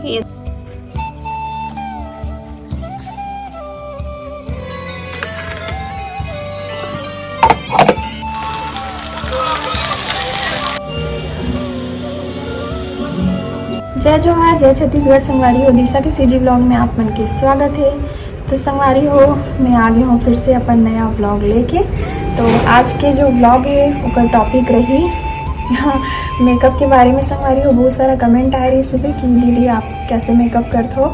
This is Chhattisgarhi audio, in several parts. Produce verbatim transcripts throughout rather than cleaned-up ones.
ये जय जोहार, जय छत्तीसगढ़। संगवारी हो, दिशा के सीजी व्लॉग में आप मन के स्वागत है। तो संगवारी हो, मैं आ गई हूँ फिर से अपन नया व्लॉग लेके। तो आज के जो व्लॉग है, ओकर टॉपिक रही मेकअप के बारे में। संगवारी हो, बहुत सारा कमेंट आए रही सुबह कि दीदी, आप कैसे मेकअप करत हो,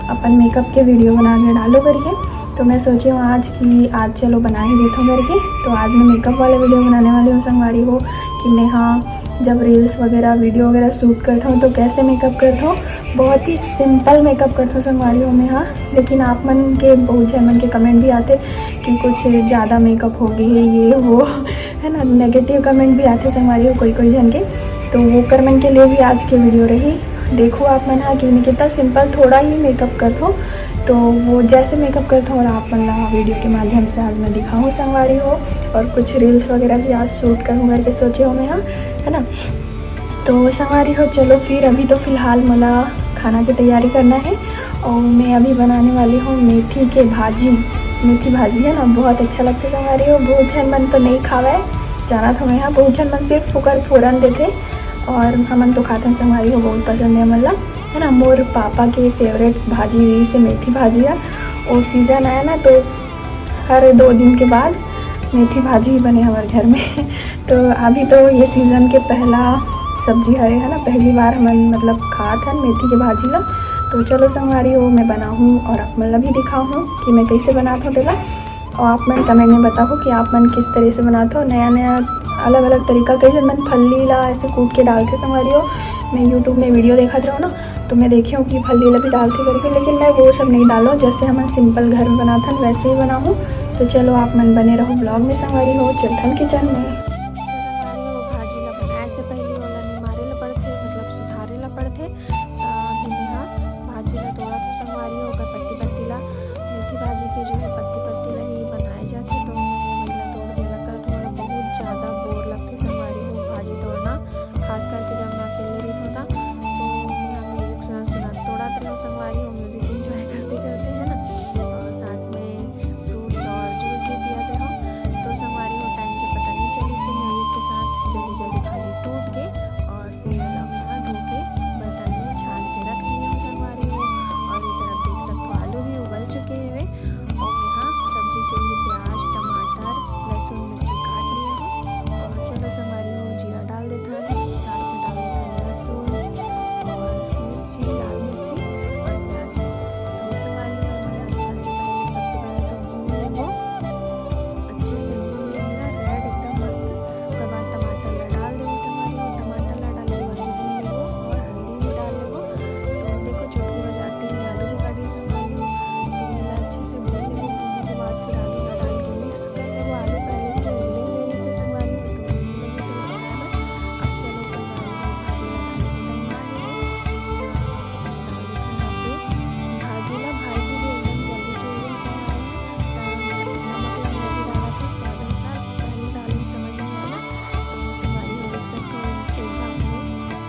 अपन मेकअप के वीडियो बना के डालो करके। तो मैं सोची हूँ आज कि आज चलो बना ही देता हूँ करके। तो आज मैं मेकअप वाला वीडियो बनाने वाली हूँ संगवारी हो, कि मैं, हाँ, जब रील्स वगैरह, वीडियो वगैरह शूट करता हूँ तो कैसे मेकअप करता हूँ। बहुत ही सिंपल मेकअप करता हूँ संगवारी हो मैं, हाँ। लेकिन आप मन के, बहुत झन मन के कमेंट भी आते कि कुछ ज़्यादा मेकअप हो गई है, ये वो, है ना, नेगेटिव कमेंट भी आते संगवारी हो कोई कोई झन के। तो वो कर मन के लिए भी आज के वीडियो रही। देखो आप मन, हाँ, कि मैं कितना सिंपल, थोड़ा ही मेकअप करता हूँ। तो वो जैसे मेकअप करता हूँ और आप मन ला वीडियो के माध्यम से आज मैं दिखाऊँ संगवारी हो। और कुछ रील्स वगैरह भी आज शूट करूँ करके सोचे हूँ मैं, हाँ, है ना। तो संगवारी हो, चलो फिर अभी तो फिलहाल मोला खाना की तैयारी करना है। और मैं अभी बनाने वाली हूँ मेथी के भाजी। मेथी भाजी है ना, बहुत अच्छा लगता है संगवारी हो। बहुत झन मन तो नहीं खावे, जानत हव मैं, हाँ, बहुत झन मन सिर्फ ओकर फोरन देथे। और हमन तो खाथन संगवारी हो, बहुत पसंद है हमन ला, है ना। मोर पापा के फेवरेट भाजी रहिसे मेथी भाजी है। वो सीजन आए ना, तो हर दो दिन के बाद मेथी भाजी ही बने हमारे घर में। तो अभी तो ये सीजन के पहला सब्जी हरे, है ना, पहली बार हमन मतलब खात हन मेथी के भाजी ला। तो चलो संगवारी हो, मैं बनाहूँ और आप मन ला भी दिखाहूँ कि मैं कैसे बनात हूँ तेला। और आप मन कमेंट में बताओ कि आप मन किस तरह से बनाते हो नया नया, अलग अलग तरीका। कई झन मन फल्ली ला ऐसे कूट के डालथे संगवारी हो। मैं यूट्यूब में वीडियो देखत रहूँ ना, तो मैं देखे हूँ कि फल्ली ला भी डालथे करके, लेकिन मैं वो सब नहीं डालूँ। जैसे हमन सिंपल घर में बनाथन वैसे ही बनाहूँ। तो चलो आप मन बने रहो व्लॉग में संगवारी हो, चलथन किचन में। तो संगवारी हो, भाजी ला बनाए से पहले ओला निमारे ला पड़थे, मतलब सुधारे ला पड़थे। तो अभी मैं हा भाजी ला तोड़त हूँ संगवारी हो, ओकर पत्ती पत्ती ला, मेथी भाजी के जो है पत्ती पत्ती ला ही बनाए जाथे। तो मैं वही ला तोड़ के अलग करत हूँ। मोला बहुत ज़्यादा बोर लगथे संगवारी हो भाजी तोड़ना, खास करके जब मैं अकेले रहिथों ता। तो मैं हा म्यूजिक सुनत सुनत तोड़त रहूँ संगवारी हो, म्यूजिक एंजॉय करते करते, है ना। और साथ में फ्रूट्स और जूस भी पियत रहूँ। तो संगवारी हो, टाइम के पता नहीं चलिस म्यूजिक के साथ जल्दी जल्दी भाजी टूट गे। और फिर ओला मैं हा धो के बर्तन में छान के रख ली हूँ संगवारी हो। और इधर आप देख सकते हो, आलू भी उबल चुके हवे। और मैं हा सब्जी के लिए प्याज, टमाटर, लहसुन, मिर्ची काट लिया हूँ। और चलो संगवारी हो, जीरा डाल देथन, साथ में डाल देथन लहसुन और मिर्ची, लाल मिर्ची और प्याज। तो संगवारी हो, हमन अच्छा से पहले, सबसे पहले तो भून लेबो, अच्छे से भून जाही ना, रेड एकदम मस्त। ओकर बाद टमाटर ला डाल देबो संगवारी हो, टमाटर ला डाले के बाद भी भून लेबो और हल्दी भी डाल लेबो। तो देखो, चुटकी बजाते ही आलू भी काट दिए संगवारी हो। तो एला अच्छे से भून लेबो, भूने के बाद फिर आलू ला डाल के मिक्स कर लेबो। आलू पहले से उबले हुए रहिसे संगवारी हो, तो उबले से बताए बर। अब चलो संगवारी हो, भाजी ला डाले के टाइम आ गए हे। तो डाल देथन यहाँ पे भाजी ला, भाजी भी एकदम जल्दी चुड़ जाही संगवारी हो। तो नमक ला मैं अभी डालत हूँ स्वाद अनुसार, पहले डाले में समझ नहीं आना। तो संगवारी हो, देख सकते हो, एक भाग में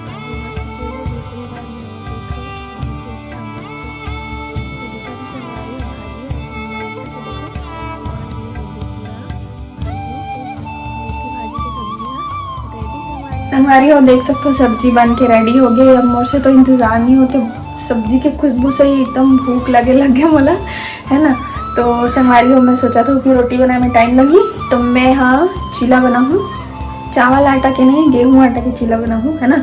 भाजी मस्त चुड़ गई, दूसरी बार में वो देखो, बहुत ही अच्छा मस्त टेस्टी दिखत हे संगवारी हो भाजी। और देखो, और ये हो गई पूरा भाजी के स-, मेथी भाजी के सब्जी ह रेडी संगवारी। संगवारी हो, देख सकते हो, सब्जी बन के रेडी हो गई। अब मोर से तो इंतजार नहीं होते, सब्जी के खुशबू से ही एकदम भूख लगे लगे मोला, है ना। तो संगवारी हो, मैं सोचा था कि रोटी बनाए में टाइम लगी, तो मैं हा चीला बनाहूँ, चावल आटा के नहीं, गेहूं आटा के चीला बनाहूँ, है ना।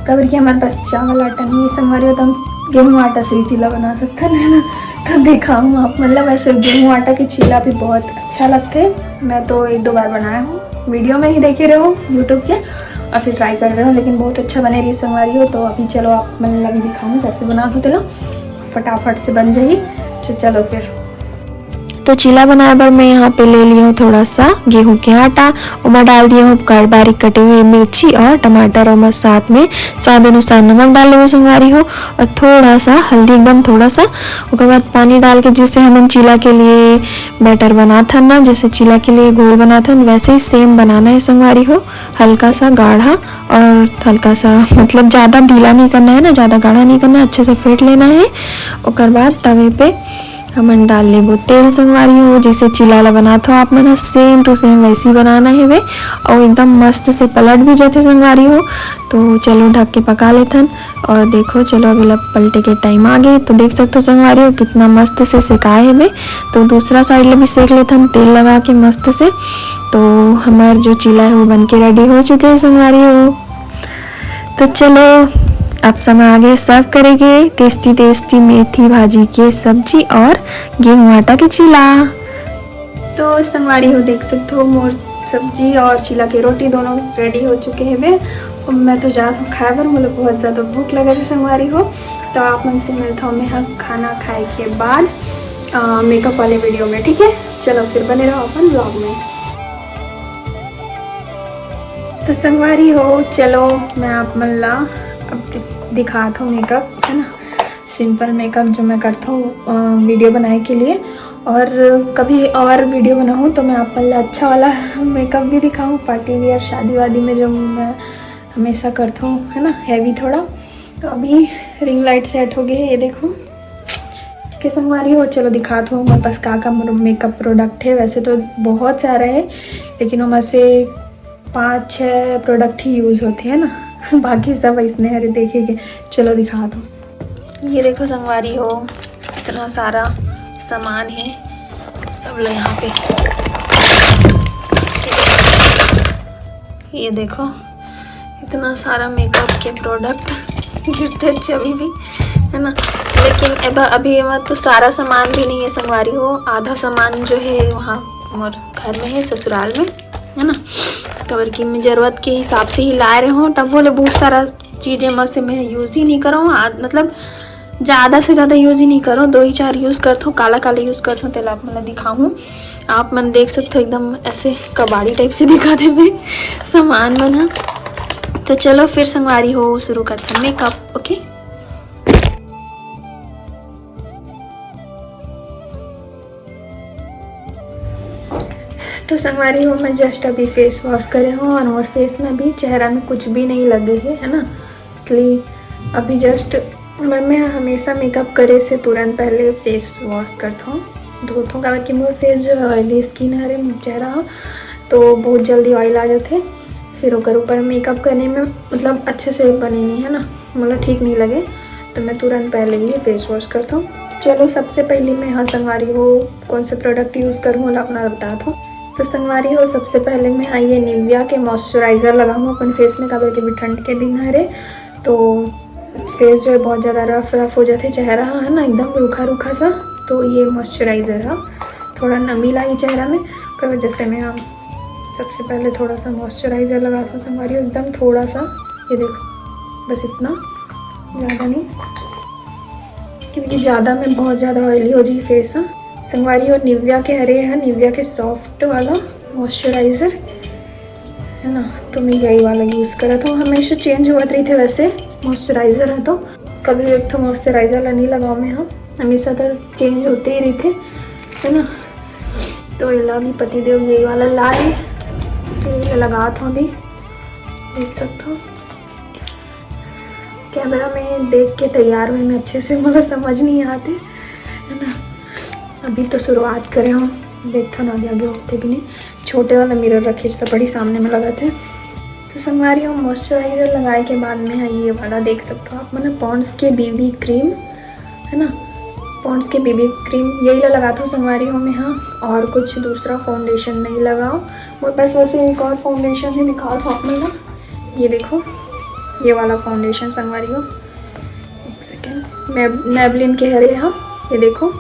काबर कि हमारे पास चावल आटा नहीं है संगवारी हो, तो हम गेहूं आटा से ही चीला बना सकते हैं, है ना। तो दिखाऊँ आप, मतलब वैसे गेहूं आटा के चीला भी बहुत अच्छा लगते हैं। मैं तो एक दो बार बनाया हूँ, वीडियो में ही देखे रहो यूट्यूब के, और फिर ट्राई कर रहे हो, लेकिन बहुत अच्छा बने रही संगवारी हो। तो अभी चलो आप मन ला भी दिखाऊँ कैसे बनात हूँ तेला, फटाफट से बन जाही। तो चलो फिर। तो चीला बनाए बर मैं यहाँ पे ले लिया हूँ थोड़ा सा गेहूं के आटा, ओमा डाल दिया हूँ बारीक कटे हुए मिर्ची और टमाटर, ओमा साथ में स्वाद अनुसार नमक डाल लेबो संगवारी हो, और थोड़ा सा हल्दी, एकदम थोड़ा सा। ओकर बाद पानी डाल के, जैसे हमन चीला के लिए बैटर बनाथन ना, जैसे चीला के लिए घोल बनाथन, वैसे ही सेम बनाना है संगवारी हो। हल्का सा गाढ़ा और हल्का सा, मतलब, ज़्यादा ढीला नहीं करना है ना, ज़्यादा गाढ़ा नहीं करना है, अच्छे से फेंट लेना है। ओकर बाद तवे पे हमन डाल लेबो तेल संगवारी हो। जैसे चीला ला बनात हो आप मन ह, सेम टू सेम वैसे ही बनाना हेवे, और एकदम मस्त से पलट भी जाथे संगवारी हो। तो चलो, ढक के पका लेथन। और देखो, चलो, अभी ला पलटे के टाइम आ गए, तो देख सकते हो संगवारी हो, कितना मस्त से सेकाए हेवे। तो दूसरा साइड ले भी सेक लेथन तेल लगा के मस्त से। तो हमार जो चीला है, वो बन के रेडी हो चुके हैं संगवारी हो। तो चलो, अब समय आ गए सर्व करेंगे टेस्टी टेस्टी मेथी भाजी के सब्जी और गेहूं आटा के चीला। तो संगवारी हो, देख सकते हो, मोर सब्जी और चीला के रोटी दोनों रेडी हो चुके हेवे। अब मैं तो जात हूँ खाए बर, मोला बहुत ज़्यादा भूख लगा है संगवारी हो। तो आप मन से मिलता हूँ मैं ह खाना खाए के बाद मेकअप वाले वीडियो में, ठीक है? चलो, फिर बने रहो अपन व्लॉग में। तो संगवारी हो, चलो, मैं आप मन ला अब दि-, दिखात हूँ मेकअप, है ना, सिंपल मेकअप जो मैं करता हूँ वीडियो बनाए के लिए। और कभी और वीडियो बनाऊँ तो मैं आप मन ला अच्छा वाला मेकअप भी दिखाऊँ, पार्टी वियर, शादी वादी में जो मैं हमेशा करता हूँ, है ना, हैवी थोड़ा। तो अभी रिंग लाइट सेट हो गई है, ये देखो। के संगवारी हो, चलो दिखात हूँ हमारे पास का का मेकअप प्रोडक्ट है। वैसे तो बहुत सारा है, लेकिन ओमा से पाँच छः प्रोडक्ट ही यूज होते हैं ना। बाकी सब इसने हरे देखेंगे। चलो दिखात हूँ। ये देखो संगवारी हो, इतना सारा सामान है, सब ला यहाँ पे। ये देखो, इतना सारा मेकअप के प्रोडक्ट गिरते अच्छे अभी भी, है ना। लेकिन अब अभी एमा तो सारा सामान भी नहीं है संगवारी हो, आधा सामान जो है वहाँ मोर घर में है, ससुराल में, है ना। काबर कि मैं जरूरत के हिसाब से ही लाए रहे हूँ, तब बोले बहुत सारा चीजें में से मैं यूज ही नहीं करूँ, मतलब ज़्यादा से ज़्यादा यूज ही नहीं करो, दो ही चार यूज करथो। काला काला यूज करथो, तेला आप मन ला दिखाहूँ। आप मन देख सकथो, एकदम ऐसे कबाड़ी टाइप से दिखत हेवे सामान मन ह। तो चलो फिर संगवारी हो, शुरू करथन मेकअप। ओके, तो संगवारी हो, मैं जस्ट अभी फेस वॉश करे हूँ और मोर फेस में अभी चेहरा में कुछ भी नहीं लगे है, है ना। क्ली-, अभी जस्ट मैं, मैं हमेशा मेकअप करे से तुरंत पहले फेस वॉश करता हूँ, धोता हूँ, काबर कि मोर फेस जो है ऑयली स्किन हरे, मोर चेहरा ह, तो बहुत जल्दी ऑयल आ जाते। फिर ओकर ऊपर मेकअप करने में, मतलब, अच्छे से बने नहीं है ना, मतलब ठीक नहीं लगे, तो मैं तुरंत पहले ही फेस वॉश करता हूँ। चलो, सबसे पहले मैं, हाँ संगवारी हो, कौन से प्रोडक्ट यूज करूँ, ओला आप मन ला बतात हूँ। तो संगवारी हो, सबसे पहले मैं, हाँ, ये निविया के मॉइस्चराइजर लगाहूँ अपन फेस में, काबर कि अभी ठंड के दिन हरे, तो फेस जो है बहुत ज़्यादा रफ रफ हो जाते, चेहरा है ना एकदम रूखा रूखा सा। तो ये मॉइस्चराइजर है, थोड़ा नमी लाई चेहरा में, ओकर वजह से मैं, हाँ, सबसे पहले थोड़ा सा मॉइस्चराइजर लगात हूँ संगवारी हो, एकदम थोड़ा सा, ये देखो, बस इतना, ज़्यादा नहीं, क्योंकि ज़्यादा में बहुत ज़्यादा ऑयली हो जाए फेस ह। संगवारी हो, निविया के हरे है, निविया के सॉफ्ट वाला मॉइस्चराइजर है ना, तो मैं यही वाला यूज करत हूँ। हमेशा चेंज होत रहिथे वैसे मॉइस्चराइजर है, तो कभी एक ठो मॉइस्चराइजर ला नहीं लगाओ मैं, हाँ, हमेशा तो चेंज होते ही रहिथे, है ना। तो एला भी पतिदेव यही वाला लाए, तो ये लगात हूँ अभी, देख सकते हो। कैमरा में देख के तैयार हुए में अच्छे से, मतलब, समझ नहीं आते, है ना। अभी तो शुरुआत करे हो, देखो ना, आगे आगे होते भी नहीं। छोटे वाला मिरर रखे, जितना बड़ी सामने में लगा थे। तो संगवारी हो, मॉइस्चराइजर लगाए के बाद में है ये वाला, देख सकते हो आप, मतलब, पॉन्ड्स के बीबी क्रीम, है ना, पॉन्ड्स के बीबी क्रीम, यही ला लगाता हूँ संगवारी हो मैं, हाँ। और कुछ दूसरा फाउंडेशन नहीं लगाओ। मोर पास वैसे एक और फाउंडेशन है, दिखाओ तो आप मन ला। ये देखो, ये वाला फाउंडेशन संगवारी हो, एक सेकेंड, मैं, Maybelline के हरे, हाँ, ये देखो,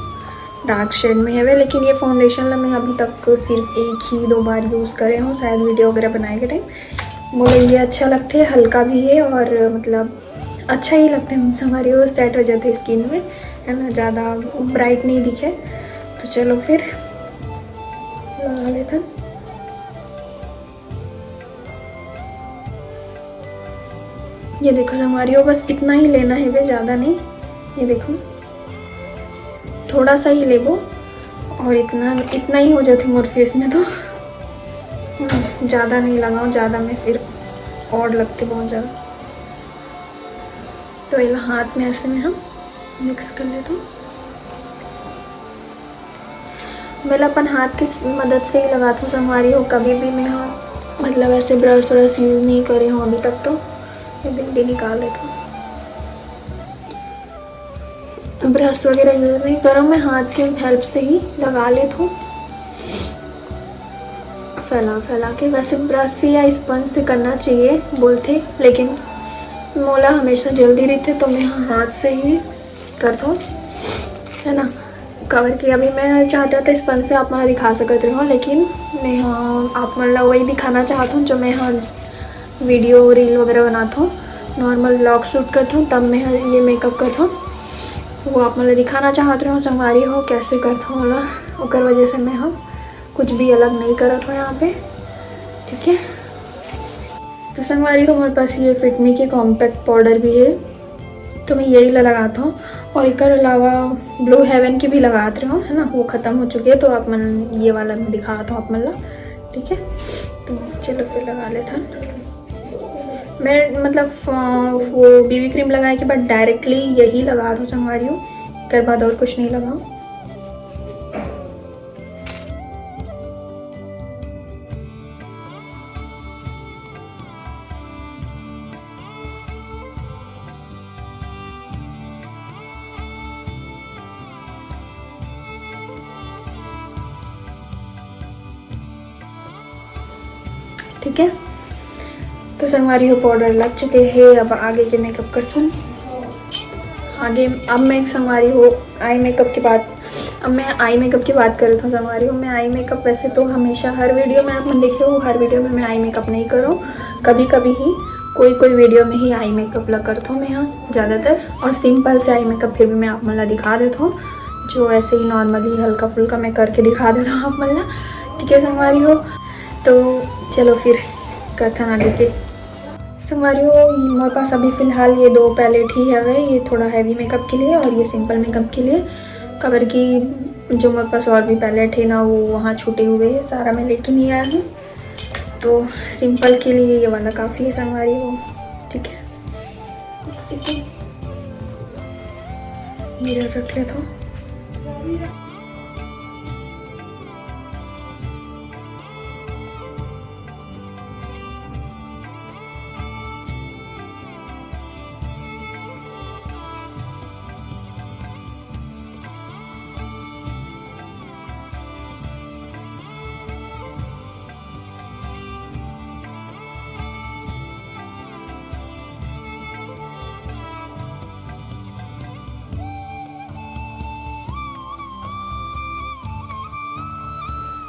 डार्क शेड में हवे, लेकिन ये फाउंडेशन ला मैं अभी तक सिर्फ एक ही दो बार यूज करे हूँ, शायद वीडियो वगैरह बनाए के टाइम। मोला ये अच्छा लगते, हल्का भी है और, मतलब, अच्छा ही लगते हैं, संगवारी हो, सेट हो जाते स्किन में, है ना, ज़्यादा ब्राइट नहीं दिखे। तो चलो फिर लगा लेथन। ये देखो संगवारी हो, बस इतना ही लेना है बे, ज्यादा नहीं। ये देखो, थोड़ा सा ही लेबो और इतना, इतना ही हो जाते मोर फेस में तो। हम्म, ज्यादा नहीं लगाओ, ज्यादा में फिर और लगते बहुत ज्यादा। तो ये ला हाथ में ऐसे में हम मिक्स कर लेते हैं। मैं ला अपन हाथ के मदद से ही लगात हूँ संगवारी हो। कभी भी मैं, हाँ, मतलब ऐसे ब्रश व्रश यूज नहीं करे हूँ अभी तक, तो मैं बिंदी निकाल लेती हूँ। ब्रश वगैरह यूज नहीं करो, मैं हाथ के हेल्प से ही लगा लेती हूँ, फैला फैला के। वैसे ब्रश से या स्पंज से करना चाहिए बोलते, लेकिन मोला हमेशा जल्दी रहते तो मैं हाथ से ही करता हूँ, है ना। काबर कि अभी मैं चाहता था स्पंज से आप मन ला दिखा सकत रही हूँ, लेकिन मैं, हाँ, आप मन ला वही दिखाना चाहता हूँ जो मैं, हाँ, वीडियो रील वगैरह बनाता हूँ, नॉर्मल व्लॉग शूट करता हूँ, तब मैं, हाँ, ये मेकअप करता हूँ। वो आप मन ला दिखाना चाहत रहे हो संगवारी हो कैसे करता हूँ ना, ओकर वजह से मैं, हाँ, कुछ भी अलग नहीं करत हूँ यहाँ पे, ठीक है। तो संगवारी हो, हमारे पास ये फिटमी के कॉम्पैक्ट पाउडर भी है, तो मैं यही ला लगाता हूँ। और एकर अलावा ब्लू हेवन की भी लगात रहे हो, है ना, वो खत्म हो चुकी है, तो आप मन ये वाला मैं दिखाता हूँ आप मन ला, ठीक है। तो चलो फिर लगा लेता हूँ मैं, मतलब, अ, वो बीबी क्रीम लगाए के बाद डायरेक्टली यही लगा दो संगवारी हो, एकर बाद और कुछ नहीं लगाओ। ठीक है, तो संगवारी हो पाउडर लग चुके हैं। अब आगे के मेकअप करथन। आगे अब मैं संगवारी हो आई मेकअप की बात, अब मैं आई मेकअप की बात करत हूँ संगवारी हो। मैं आई मेकअप वैसे तो हमेशा हर वीडियो में आप मन देखे हो, हर वीडियो में मैं आई मेकअप नहीं करूँ, कभी कभी ही कोई कोई वीडियो में ही आई मेकअप ला करत हूँ मैं, हाँ, ज़्यादातर। और सिंपल से आई मेकअप फिर भी मैं आप मन ला दिखा देता हूँ, जो ऐसे ही नॉर्मली हल्का फुल्का मैं करके दिखा देता हूँ आप मन ला, ठीक है संगवारी हो। तो चलो फिर करथन आगे के। संगवारी हो, मोर पास अभी फिलहाल ये दो पैलेट ही हवे, ये थोड़ा हैवी मेकअप के लिए और ये सिंपल मेकअप के लिए, काबर कि जो मोर पास और भी पैलेट है ना, वो वहाँ छूटे हुए हैं, सारा मैं लेके नहीं आया हूँ। तो सिंपल के लिए ये वाला काफ़ी है संगवारी हो, ठीक है। मिरर रख लेता हूँ।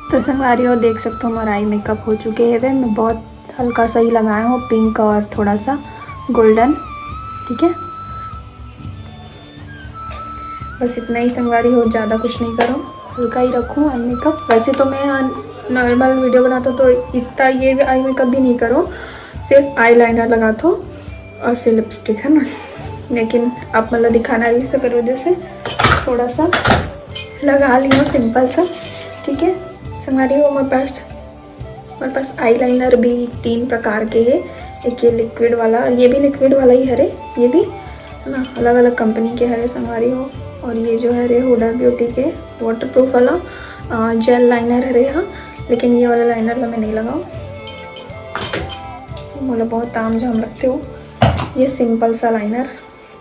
तो संगवारी हो, देख सकते हो, हमारा आई मेकअप हो चुके हैं। मैं बहुत हल्का सा ही लगाया हूँ, पिंक और थोड़ा सा गोल्डन, ठीक है। बस इतना ही संगवारी हो, ज़्यादा कुछ नहीं करो, हल्का ही रखूँ आई मेकअप। वैसे तो मैं नॉर्मल वीडियो बनाता हूँ तो इतना ये आई मेकअप भी नहीं करो, सिर्फ आई लाइनर लगाता हूँ और फिर लिपस्टिक, है ना। लेकिन आप मतलब दिखाना भी सकर वजह से थोड़ा सा लगा लियो सिंपल सा, ठीक है। संगवारी हो, हमारे पास, हमारे पास आई लाइनर भी तीन प्रकार के है। एक ये लिक्विड वाला, और ये भी लिक्विड वाला ही हरे, ये भी, है ना, अलग अलग कंपनी के हरे संगवारी हो। और ये जो हरे हुडा ब्यूटी के वाटरप्रूफ वाला जेल लाइनर हरे, हाँ, लेकिन ये वाला लाइनर ला मैं नहीं लगाऊँ, मोला बहुत ताम झाम लगते हो। ये सिंपल सा लाइनर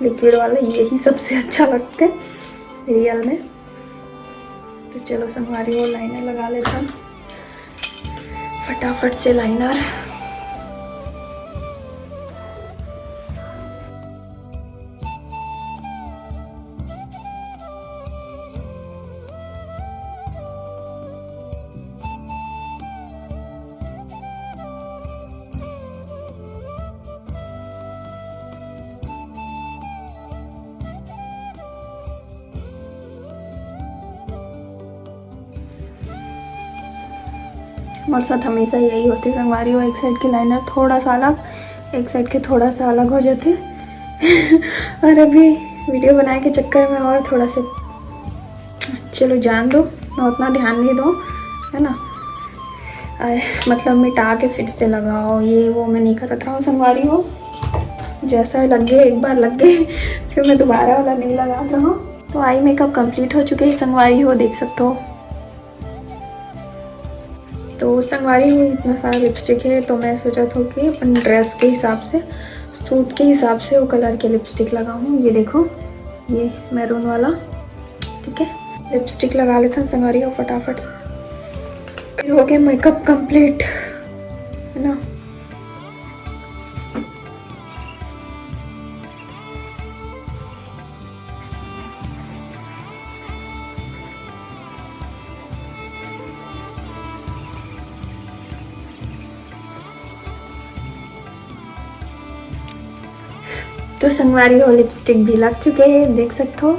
लिक्विड वाला, यही सबसे अच्छा लगते रियल में। तो चलो संगवारी हो, लाइनर लगा लेता हूँ फटाफट से लाइनर। मोर साथ हमेशा यही होथे संगवारी हो, एक साइड के लाइनर थोड़ा सा अलग, एक साइड के थोड़ा सा अलग हो जाथे। और अभी वीडियो बनाए के चक्कर में और थोड़ा सा, चलो जान दो, मैं उतना ध्यान नहीं दो, है ना। आय, मतलब मिटा के फिर से लगाओ, ये वो मैं नहीं करत रहूँ संगवारी हो। जैसा लग गए, एक बार लग गए, फिर मैं दोबारा वाला नहीं लगा रहूँ। तो आई मेकअप कंप्लीट हो चुके हैं संगवारी हो, देख सकते हो। तो संगवारी हो, इतना सारा लिपस्टिक है, तो मैं सोचा था कि अपन ड्रेस के हिसाब से, सूट के हिसाब से वो कलर के लिपस्टिक लगाऊँ। ये देखो, ये मैरून वाला, ठीक है। लिपस्टिक लगा लेते हैं संगवारी हो फटाफट से। फिर हो गया मेकअप कंप्लीट, है ना। तो संगवारी हो, लिपस्टिक भी लग चुके हैं, देख सकते हो।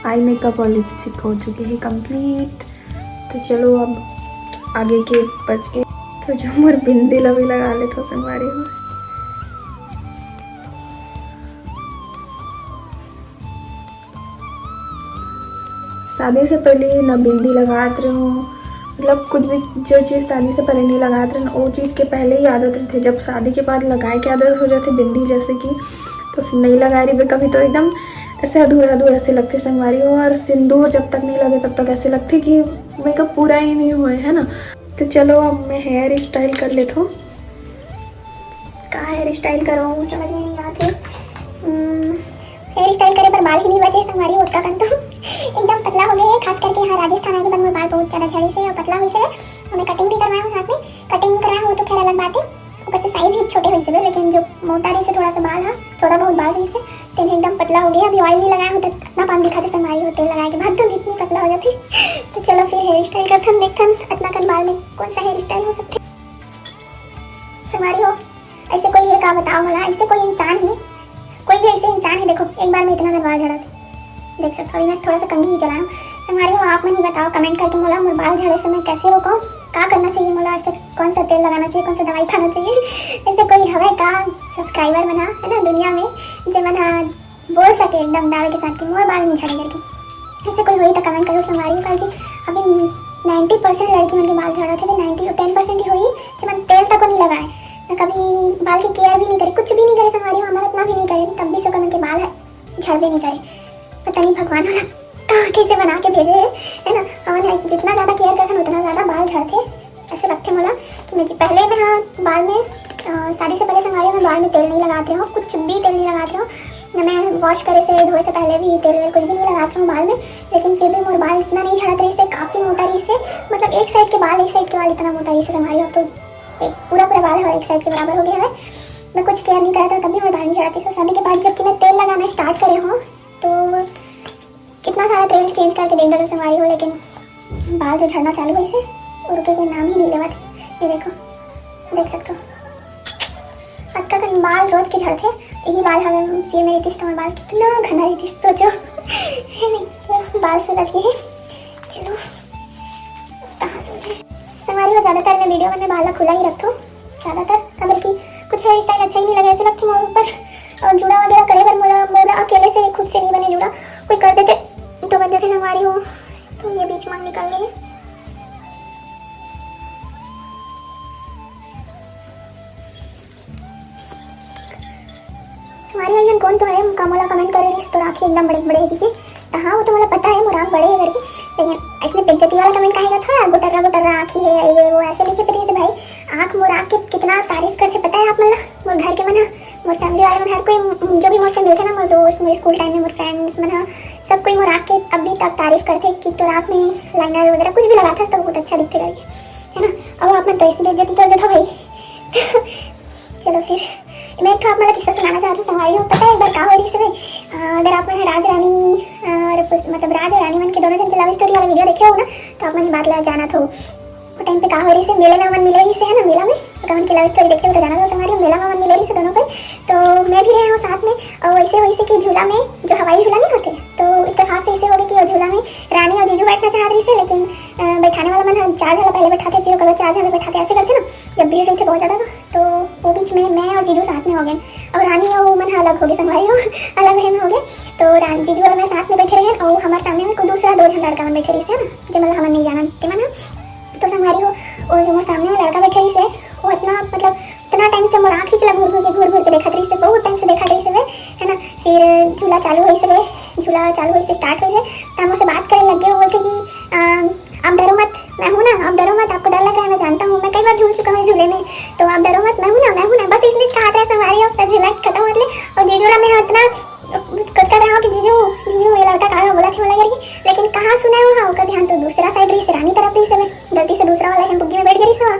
आई मेकअप और लिपस्टिक हो चुके हैं कंप्लीट। तो चलो अब आगे के बच गए। तो जो मोर बिंदी ला भी लगा लेते हो संगवारी हो। शादी से पहले ना बिंदी लगात रहूँ, मतलब कुछ भी जो चीज़ शादी से पहले नहीं लगात रहूँ, वो चीज़ के पहले ही आदत रहती है। जब शादी के बाद लगाए के आदत हो जाती बिंदी जैसे कि, तो फिर नहीं लगा रही, कभी तो एकदम ऐसे अधूरा अधूरा से लगते संगवारी हो। और सिंदूर जब तक नहीं लगे तब तक ऐसे लगते कि मेकअप पूरा ही नहीं हुआ है ना। तो चलो अब मैं हेयर स्टाइल कर लेता हूँ। का हेयर स्टाइल करूँ, समझ में नहीं आते। हेयर स्टाइल करे पर बाल ही नहीं बचे संगवारी, ओतका कन तो एकदम पतला हो गए है। खास करके यहाँ राजस्थान आए के बाद मोर बाल बहुत ज़्यादा झड़े से और पतला हुई से। और मैं कटिंग भी करवाया हूँ साथ में, कटिंग करवाया हूँ तो खैर अलग बात है, ऊपर से साइज ही छोटे हुई से, लेकिन जो मोटा रही से थोड़ा सा बाल है, थोड़ा बहुत बाल रही से, तेन एकदम पतला हो गया। अभी ऑयल नहीं लगाया हूँ तो इतना पान दिखाते संगवारी हो, तेल लगाए के बाद तो इतनी पतला हो जाती। तो चलो फिर हेयर स्टाइल करथन, देखथन इतना कन बाल में कौन सा हेयर स्टाइल हो सकते। संगवारी हो, ऐसे कोई है का बताओ मला, ऐसे कोई इंसान है, कोई भी ऐसे इंसान है, देखो एक बार में इतना कन बाल झड़त है। देख सकते हो, मैं थोड़ा सा कंघी ही चलाया हूँ। संगवारी हो, आप मन ही बताओ कमेंट करके मोला, मोर बाल झड़े से मैं कैसे रोकूँ, का करना चाहिए मोला, ऐसे कौन सा तेल लगाना चाहिए, कौन सा दवाई खाना चाहिए, ऐसे कोई हवे का सब्सक्राइबर मन हा, है ना, दुनिया में जे मन हा बोल सके एकदम दावे के साथ कि मोर बाल नहीं झड़े करके। ऐसे कोई होई तो कमेंट करो संगवारी हो, काहे कि अभी नाइंटी परसेंट लड़की मन के बाल झड़त हे, नाइंटी टू टेन परसेंट ही होई जे मन तेल तक नहीं लगाए, ना कभी बाल की केयर भी नहीं करे, कुछ भी नहीं करे संगवारी हो, हमारा इतना भी नहीं करे, तब भी से ओकर मन के बाल झड़बे नहीं करे। पता नहीं भगवान वाला कहाँ कैसे बना के भेजे है, है ना। हमन जितना ज़्यादा केयर करथन उतना ज़्यादा बाल झड़थे। ऐसे लगथे मोला कि मैं जी-, पहले मैं, हाँ, बाल में, अ, शादी से पहले संगवारी हो मैं बाल में तेल नहीं लगात रहूँ, कुछ भी तेल नहीं लगात रहूँ, ना मैं वॉश करे से, धोए से पहले भी तेल वेल कुछ भी नहीं लगात रहूँ बाल में। लेकिन फिर भी मोर बाल इतना नहीं झड़त रही से, काफ़ी मोटा रही से, मतलब एक साइड के बाल, एक साइड के बाल इतना मोटा रही से संगवारी हो, तो एक पूरा पूरा बाल हमारा एक साइड के बराबर हो गया है। मैं कुछ केयर नहीं करत रहूँ तब भी मोर बाल नहीं झड़त रही से। शादी के बाद जबकि मैं तेल लगाना स्टार्ट करे हूँ तो कितना सारा तेल चेंज करके देख डालो संगवारी हो, लेकिन बाल जो झड़ना चालू होइस हे, वो रुके के नाम ही नहीं लेवत हे। ये देखो, देख सकते हो, अतका कन बाल रोज के झड़थे। यही बाल हवे सिर में रहितिस तो मोर बाल कितना घना रहितिस, सोचो। बाल सुलझ गए हे। चलो, कहाँ से उठे? संगवारी हो, ज़्यादातर मैं वीडियो में बाल ला खुला ही रखथों, ज़्यादातर, काबर कि कुछ हेयर स्टाइल अच्छा ही नहीं लगे, ऐसे लगथे मोर ऊपर। और जुड़ा वगैरह करे बर मोला, मोला अकेले से खुद से नहीं बने जुड़ा, कोई कर देते तो बन जाते संगवारी हो। तो ये बीच में निकल गई। संगवारी हो, कौन तो है, का मोला कमेंट करे रहिस, तोर आँखी एकदम बड़े बड़े हे, ठीक है? तो हाँ, वो तो मोला पता है, मोर आँख बड़े है करके, लेकिन इसमें बेइज्जती वाला कमेंट काहे का था, गोटर्रा गोटर्रा आँखी है, ये वो ऐसे लिखे पे रहिस भाई। आँख मोर आँख के कितना तारीफ करथे पता है आप मन ला, मोर घर के मन हा, मोर फैमिली वाले मन, हर कोई जो भी मोर से मिलथे ना, मोर दोस्त, मोर स्कूल टाइम में मोर फ्रेंड्स मन हा, सब कोई मोर आँख के अभी तक तारीफ करथे कि तोर आँख में लाइनर वगैरह कुछ भी लगाथस तो बहुत अच्छा दिखथे करके, है ना। अब आप मन तो ऐसे बेइज्जती कर देथो भाई। चलो फिर, मैं एक ठो आप मन ला किस्सा सुनाना चाहत हूँ संगवारी हो। पता है एक बार का हो रही से, अगर आप मन राज रानी और पुस-, मतलब राज और रानी मन के दोनों जन के लव स्टोरी वाला वीडियो देखे हो ना, तो आप मन बात ला जानत हो। वो टाइम पे का हो रही से, मेला में हमन मिले रही से, है ना, मेला में, अगर हमन के लव स्टोरी देखे हो तो जानत हो संगवारी हो, मेला में हमन मिले रही से दोनों कोई। तो मैं भी रहे हूँ साथ में, और वैसे वैसे कि झूला में, जो हवाई झूला नहीं होते, तो इत्तेफाक से ऐसे हो गए कि वो झूला में रानी और जीजू बैठना चाह रही से, लेकिन, अ, चार झन ला पहले बैठाथे, फिर ओकर बाद चार झन ला बैठाथे, ऐसे करके ना, जब भीड़ रहिथे बहुत ज्यादा ना, तो वो बीच में मैं और जीजू साथ में हो गए। अब रानी और वो मन ह अलग हो गए, संगवारी हो, अलग वे में हो गए। तो रानी, जीजू और मैं साथ में बैठे रहे और हमारे सामने में कोई दूसरा दो झन लड़का मन बैठे रहिस हे ना, जेमन ला हमन नहीं जानन, तेमन ह। तो संगवारी हो, वो जो मोर सामने में लड़का बैठे रहिस हे, वो इतना, मतलब, इतना टाइम से मोर आँखी ला घूर घूर के, घूर घूर के देखत रहिस हे, बहुत टाइम से देखत रहिस हे, है ना। फिर झूला चालू होइस हे, झूला चालू होइस हे, स्टार्ट होइस हे, तब मोर से बात करे लग गए। वो बोलथे कि, "अ, आप डरो मत, मैं हूँ ना, आप डरो मत, आपको डर लग रहा है, मैं जानता हूँ, मैं कई बार झूल चुका हूँ इस झूले में, तो आप डरो मत, मैं हूँ ना, मैं हूँ ना।" बस इतने कहत रहे संगवारी हो, तो झूला खत्म होत ले, और जीजू ला मैं इतना कुछ कर रहा हूँ कि जीजू, जीजू, ये लड़का का बोलथे मोला करके, लेकिन कहाँ सुने हो, हाँ, ओकर ध्यान तो दूसरा साइड रहिस हे, रानी तरफ रहिस हे, गलती से दूसरा वाला हम बुग्गी में बैठ गई सो,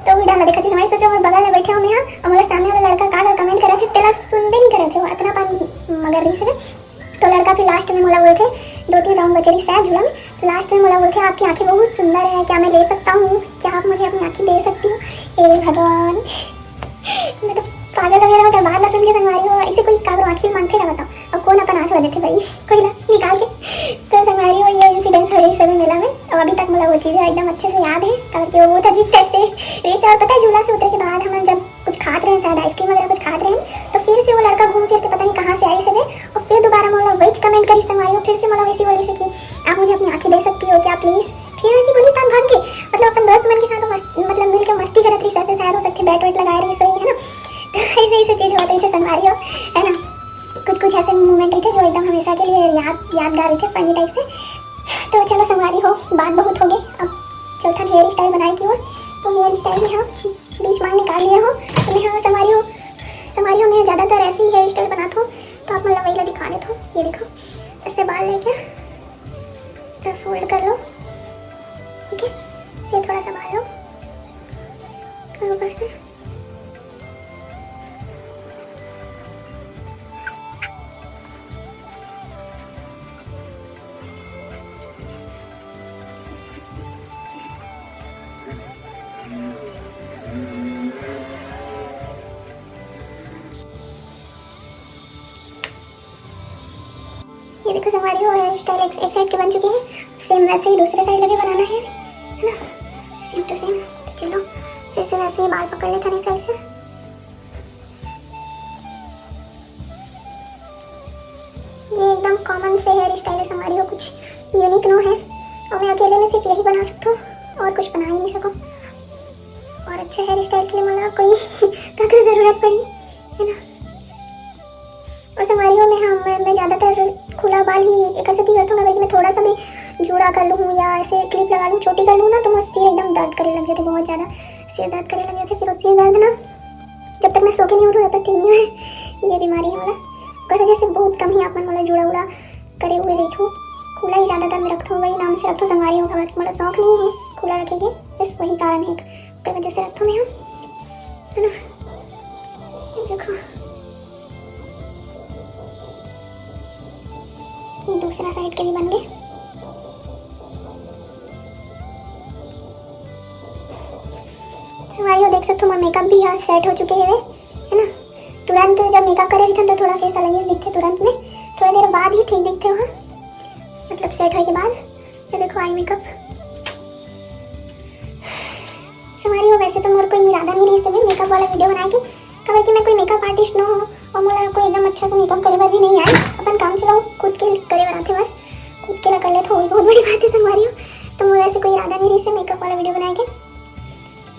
तो वो डाला देखा थी, मैं सोचा मोर बगल में बैठे हो मैं, हाँ, और मोला सामने वाला लड़का का कमेंट करत हे, तेला सुनबे नहीं करत हे, वो इतना अपन मगर रहिस हे। तो लड़का फिर लास्ट में मोला बोलथे, दो तीन राउंड बचे रहिस शायद झूला में, तो लास्ट में मोला बोलथे, "आपकी आँखें बहुत सुंदर है, क्या मैं ले सकता हूँ? क्या आप मुझे अपनी आँखें दे सकती हो?" हे भगवान, मैं तो पागल हो गया, मैं तो बात ला सुन के संगवारी हो, ऐसे कोई काबर आँखें मांगथे का बताओ? अब कौन अपन आँख ला देथे भाई, कोई ला निकाल के? तो संगवारी हो, ये इंसिडेंट्स हो रही सभी मेला में, और अभी तक मोला वो चीज़ एकदम अच्छे से याद है, काबर कि वो बहुत अजीब टाइप से रहिस हे। और पता है, झूला से उतरे के बाद हमन जब कुछ खात रहे, शायद आइसक्रीम वगैरह कुछ खात रहे, तो फिर से वो लड़का घूम फिर के पता नहीं कहाँ से आइस हे, और फिर दोबारा मोला वही कमेंट करिस संगवारी हो, फिर से मोला वैसे बोलिस हे कि "आप मुझे अपनी आँखें दे सकती हो क्या प्लीज?" फिर वैसे बोलिस, तब भाग के, मतलब, अपन दोस्त मन के साथ मस्त, मतलब, मिल के मस्ती करत रहिस, ऐसे शायद हो सकथे बैट वैट लगाए रहिस होही, है ना। तो ऐसे ऐसे चीज़ होत रहिथे संगवारी हो, है ना। कुछ कुछ ऐसे मोमेंट रहिथे जो एकदम हमेशा के लिए याद, यादगार रहिथे, फनी टाइप से। तो चलो संगवारी हो, बात बहुत हो गई, अब चलथन हेयर स्टाइल बनाए की ओर। तो हेयर स्टाइल में हम बीच मांग निकाल लिए हो, तो मैं हाँ संगवारी हो, संगवारी हो, मैं ज़्यादातर ऐसे ही हेयर स्टाइल बनात हूँ, तो आप मन ला वही ला दिखा देत हूँ। ये देखो, ऐसे बाल लेके तो फोल्ड कर लो, ठीक है, फिर थोड़ा सा बाल लो ऊपर से। ये देखो संगवारी हो, हेयर स्टाइल एक, एक साइड के बन चुकी है, सेम वैसे ही दूसरे साइड ला भी बनाना है, है ना, सेम टू सेम। तो चलो फिर से वैसे ही बाल पकड़ लेथन एक साइड से। ये एकदम कॉमन से हेयर स्टाइल है संगवारी हो, कुछ यूनिक नो है, और मैं अकेले में सिर्फ यही बना सकती हूँ, और कुछ बना ही नहीं सकूँ। और अच्छे हेयर स्टाइल के लिए मोला कोई काकर जरूरत पड़ी, है ना। और संगवारी हो, मैं, हाँ, मैं, मैं ज़्यादातर खुला बाल ही एकर सेती करथों, काबर कि मैं थोड़ा सा भी जूड़ा कर लूँ या ऐसे क्लिप लगा लूँ, चोटी कर लूँ ना, तो मोर सिर एकदम दर्द करे लग जाथे, बहुत ज़्यादा सिर दर्द करे लग जाथे। फिर वो सिर दर्द ना, जब तक मैं सो के नहीं उठूँ, तब तक ठीक नहीं होए। ये बीमारी है मोला, ओकर वजह से बहुत कम ही आप मन मोला जूड़ा उड़ा करे हुए देखो, खुला ही ज़्यादातर मैं रखथों, वही नाम से रखथों संगवारी हो, काबर कि मोला शौक नहीं है खुला रखे के, बस वही कारण है, ओकर वजह से रखथों मैं, हाँ, है ना। ये देखो, ये दूसरा साइड के भी बन गए। संगवारी हो, देख सकते हो, मोर मेकअप भी यहाँ सेट हो चुके हैं, है ना। तुरंत जब मेकअप करे रहिथन तो थोड़ा फेस अलग ही दिखते, तुरंत में, थोड़ा देर बाद ही ठीक दिखते हो, हाँ, मतलब सेट होए के बाद। ये देखो, आई मेकअप। संगवारी हो, वैसे तो मोर कोई इरादा नहीं रहिस हे मेकअप वाला वीडियो बनाए के, काबर कि मैं कोई मेकअप आर्टिस्ट नो हूँ और मोला कोई एकदम अच्छा से मेकअप करे बर भी नहीं आए। अपन काम चलाओ खुद के करे बर आथे, बस खुद के ला कर लेथों, वही बहुत बड़ी बात है संगवारी हो। तो मोला ऐसे कोई इरादा नहीं रहिस हे मेकअप वाला वीडियो बनाए के,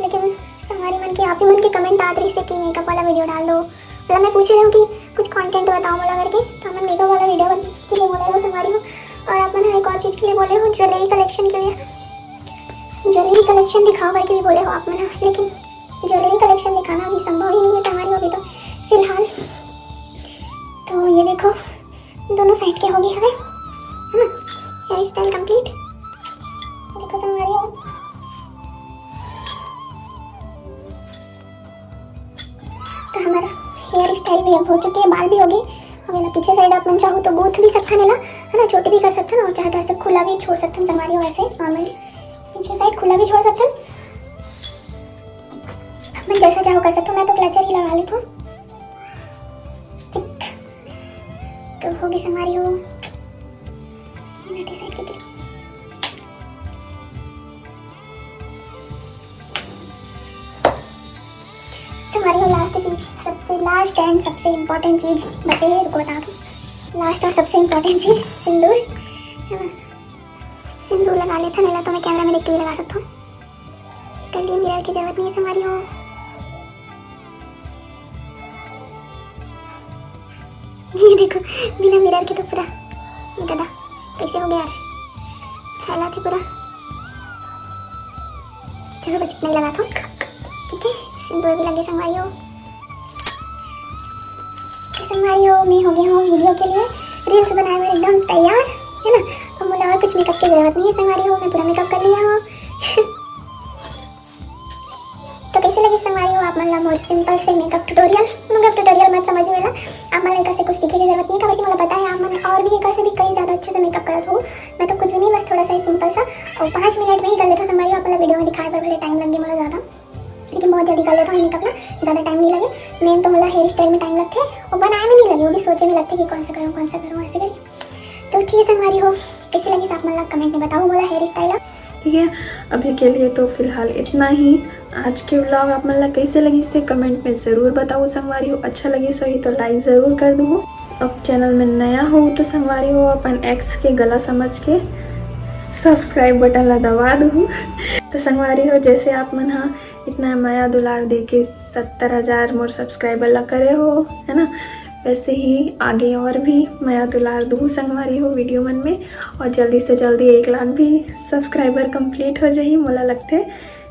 लेकिन संगवारी मन के, आप ही मन के कमेंट आत रहिस हे कि मेकअप वाला वीडियो डाल दो, मतलब मैं पूछे रही हूँ कि कुछ कंटेंट बताओ मोला करके, तो हमन मेकअप वाला वीडियो बन के लिए बोले हो संगवारी हो। और आप मन एक और चीज़ के लिए बोले हो, ज्वेलरी कलेक्शन के लिए, ज्वेलरी कलेक्शन दिखाओ करके भी बोले हो आप मन, लेकिन ज्वेलरी कलेक्शन दिखाना अभी संभव ही नहीं है संगवारी हो अभी तो फिलहाल। तो ये देखो, दोनों साइड के हो गए हवे, है ना, हेयर स्टाइल कंप्लीट। देखो संगवारी हो, तो हमारा हेयर स्टाइल भी अब हो चुके है, बाल भी हो गए। अब एला पीछे साइड आप मन चाहो तो गूंथ भी सकथन एला, है ना, चोटी भी कर सकथन और चाहे तो ऐसे खुला भी छोड़ सकथन संगवारी हो, ऐसे नॉर्मल पीछे साइड खुला भी छोड़ सकथन। मैं जैसा चाहो कर सकता हूँ, मैं तो क्लचर ही लगा लेता हूँ। ठीक, तो होगी संगवारी हो, नटी साइड की। सबसे लास्ट एंड सबसे इम्पोर्टेंट चीज बचे हे, रुको बता दूँ। लास्ट और सबसे इम्पोर्टेंट चीज सिंदूर, है ना? सिंदूर लगा लेथन, एला तो मैं कैमरा में देख के भी लगा सकता हूँ। कर लिए, मिरर की जरूरत नहीं है संगवारी हो। ये देखो, बिना मिरर के तो पूरा, ये दादा कैसे हो गया यार, फैला थी पूरा। चलो बस इतना ही लगा था, ठीक है। सिंदूर भी लगे संगवारी हो। संगवारी हो, मैं हो गया हूँ वीडियो के लिए रील्स बनाए बर एकदम तैयार, है ना। अब मोला और कुछ मेकअप की जरूरत नहीं है संगवारी हो, मैं पूरा मेकअप कर लिया हूँ। तो कैसे लगे संगवारी हो आप मन ला मोर सिंपल से मेकअप ट्यूटोरियल? मेकअप ट्यूटोरियल मत समझ में ला, आप मन ला एकर से कुछ सीखे की जरूरत नहीं है, काबर कि मोला पता है आप मन और भी एकर से भी कई ज्यादा अच्छे से मेकअप करत हो। मैं तो कुछ भी नहीं, बस थोड़ा सा ही सिंपल सा, और पाँच मिनट में ही कर लेता हूँ संगवारी हो। आप मन ला वीडियो में दिखाए बर भले टाइम लगे मोला ज्यादा, लेकिन बहुत जल्दी कर लेता हूँ मेकअप ला, ज्यादा टाइम नहीं लगे। मेन तो मोला हेयर स्टाइल में टाइम लगथे, और बनाए में नहीं लगे, वो भी सोचे में लगथे कि कौन सा करूँ, कौन सा करूँ, ऐसे करिए। तो ठीक है संगवारी हो, कैसे लगे आप मन ला कमेंट में बताओ मोला हेयर स्टाइल। ठीक है, अभी के लिए तो फिलहाल इतना ही। आज के व्लॉग आप मन ला कैसे लगिस हे कमेंट में जरूर बताओ संगवारी हो। अच्छा लगिस होही तो लाइक जरूर कर दू। अब चैनल में नया हो तो संगवारी हो अपन एक्स के गला समझ के सब्सक्राइब बटन ला दबा दू। तो संगवारी हो, जैसे आप मन हा इतना मया दुलार दे के सत्तर हजार मोर सब्सक्राइबर ला करे हो, है ना, वैसे ही आगे और भी मया दुलार दू संगवारी हो वीडियो मन में, और जल्दी से जल्दी एक लाख भी सब्सक्राइबर कंप्लीट हो जाही, मोला लगथे,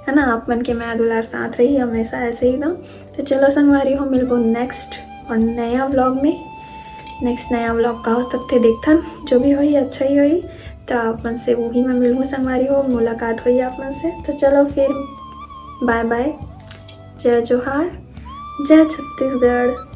है ना। आप मन के मया दुलार साथ रही हमेशा ऐसे ही दो। तो चलो संगवारी हो, मिलबो नेक्स्ट और नया व्लॉग में। नेक्स्ट नया व्लॉग का हो सकथे देखथन, जो भी होही अच्छा ही होही। तो आप मन से वही मैं मिलबो संगवारी हो, मुलाकात होही आप मन से। तो चलो फिर बाय बाय, जय जोहार, जय छत्तीसगढ़।